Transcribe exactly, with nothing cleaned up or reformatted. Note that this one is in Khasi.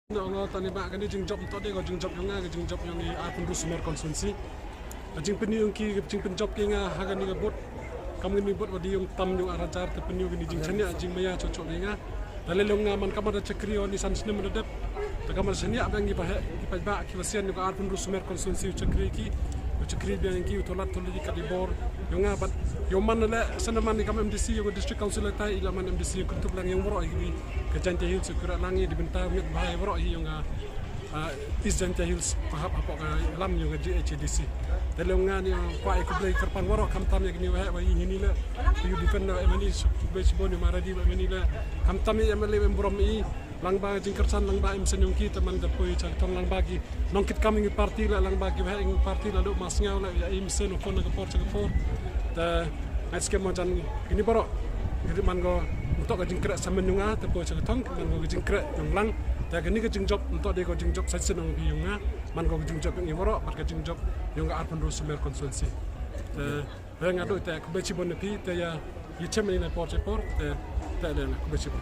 Nga ong tang ba kane ka jingjop ym toh dei ka jingjop yong nga, ka jingjop yong i Arphew Hynriew Sumer constituency. Ka jingpynïoh yong ki, ka jingpynjop ki nga ha kane ka vote. Kam kane ka vote ba dei yong tam yong ar hajar te pynïoh kane ka jingshaniah jingmaïa choh choh ki nga. Te lei long nga man kam da shakri ïa ni san snem da dep. Te kam da shaniah ba ngi ba heh ki paidbah ki ba sian yong ka Arphew Hynriew Sumer constituency u shakri ki. U shakri biang ki u tholat tholat ki ka dei bor. Yong nga bad yong man leh sene man i kam M D C yong ka District Council leh tai i la man M D C yong kyntup lang yong waroh i ki. Ka Jaintia Hills u kyrah lang i di bynta u miet bha i waroh i yong ka ah, East Jaintia Hills, pahap hapoh ka lam yong ka G H A D C. Te lei nga ni, ah, kwah ïa khublei kyrpang waroh khamtam ïa kine waheh wa ïa hini leh. Ïa u defend na M N A, khublei shibun ïa u Maradi wa M N A leh. Khamtam ïa M L A wa em burom i, lang ba jingkyrsan lang ba em sen yong ki, te man da poi cha thong lang ba ki nongkitkam yong i party leh, lang ba ki waheh yong i party la duh ma sngew leh ïa em sen u phone na ka por cha ka por. Te Ngai skhem mo jan kine baroh. Kine man ko ym toh ka jingkhreh samen yong nga te poi cha ka thong, man ko ka jingkhreh yong lang. Te kane ka jingjop ym toh dei ka jingjop sa shisien yong phi yong nga. Man ko ka jingjop yong i waroh bad ka jingjop yong ka Arphew Hynriew Sumer constituency. Te re nga duh te khublei shibun na phi te ïa ïa chem ïa na por cha por te te re nga khublei shibun.